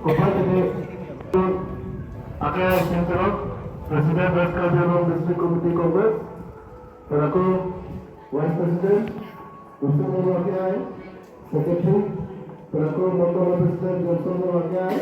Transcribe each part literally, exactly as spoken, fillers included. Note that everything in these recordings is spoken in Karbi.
Bapak ini Ake Singkirok, President West Karbi Anglong District Committee Congress, pelaku Vice President, Usman Wakiai, Secretary, pelaku Mandal President Johnson Wakiai.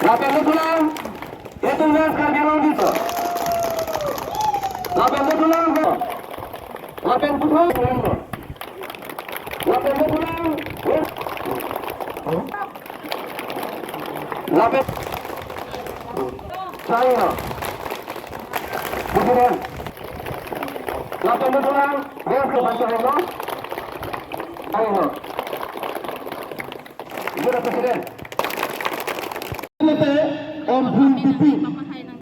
Lapen pulang, itu yang sekarang di situ. Lapen pulang, lapen pulang, lapen pulang, lapen saya, bukan, lapen pulang, dia ke baca, ayo. Jira President. Lete Omphun P P,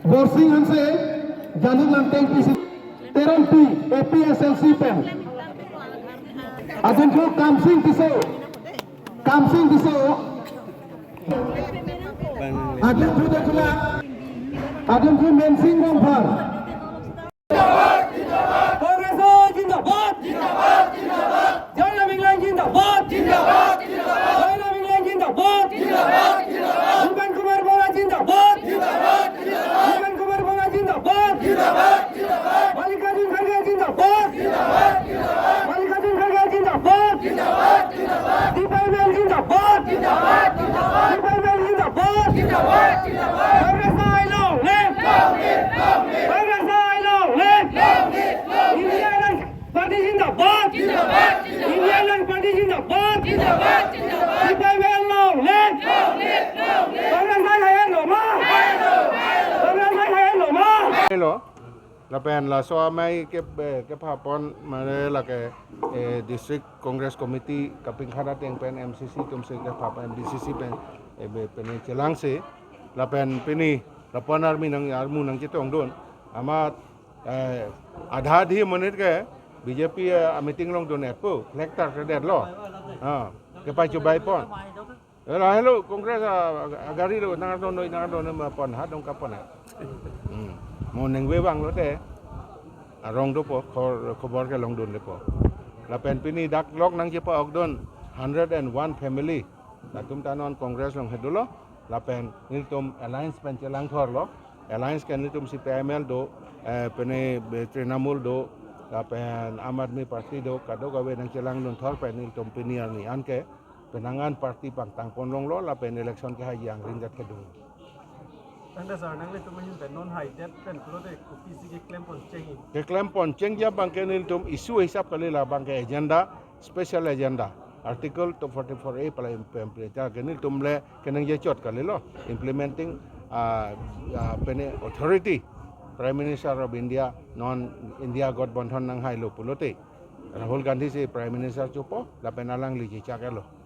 Borsing Hanse, Janit Langteng P C, Teron P, A P S L C pen. Adunthu Kamsing Tisso, Kamsing Tisso. Adunthu Dekula, Adunthu Mensing Rongphar. Congress zindabad! Zindabad! Zindabad! Jai Ram Ingleng zindabad! Zindabad! Zindabad! Jai Ram Ingleng zindabad! Zindabad! Zindabad! Bhupen Kumar Borah zindabad! Zindabad! Zindabad! Bhupen Kumar Borah zindabad! Zindabad! Zindabad! Mallikarjun Kharge zindabad! Zindabad! Zindabad! Mallikarjun Kharge zindabad! Zindabad! Zindabad! Sipai Mel zindabad! Zindabad! Zindabad! Sipai Mel zindabad! Zindabad! Zindabad! Congress long live! Long live! Long live! Congress long live! Long live! Long live! India Alliance Party zindabad! Zindabad! Zindabad! India Alliance Party zindabad! Zindabad! Zindabad! Sipai Mel long live! Long live! Long live! Congress hai hai lo ma! Hai lo! Hai lo! Congress hai hai lo ma! Hai lo. Lapen laso amei ke, eh, kephapon mane lake, eh, District Congress Committee kapingkhat ateng pen M C C atumsi kephapon, M B C C pen, eh, be, pene chelangsi. Lapen pini lapu-an army nang, armu nangchetongdun. Amat, eh, adha adhi monit ke B J P, eh, meeting longdun-etpo, flag tarkredetlo. Ah, kepachobei pon. Eh, lahelo, Congress a, a, agari lo, nang ardon noi, nang ardon noi ma pon, ha dong kapon ha. Hmm. Mo ningve vanglote. Arong dopo, khor, khobor kelongdunlepo. Lapen pini dak lok nangchepa-okdun hundred and one family. Latum ta non Congress along he dolo. Lapen nelitum alliance pen chelangthorlo. Alliance ke nelitum C P I M L do, eh, pene, eh, Trinamool do, lapen Aam Aadmi Party do, kadokave nangchelangdunthor pen nelitum pini arni anke penang an party pangtangpon longlo lapen election ke haji angring kat kedung. Tangte sir, nanglitum ahin pen non haidet pen pulote kopisi keklempon cheng-i? Keklempon chengji abangke nelitum issue hisap kali, labangke agenda, special agenda. Article two forty-four A pala imp-, implementa ke nelitum le kenangje chot kalilo. Implementing, ah, ah, pene authority, Prime Minister of India, non India Gathbandhan nanghailo pulote. Rahul Gandhi si Prime Minister chopo, lapen alangli chechak-etlo.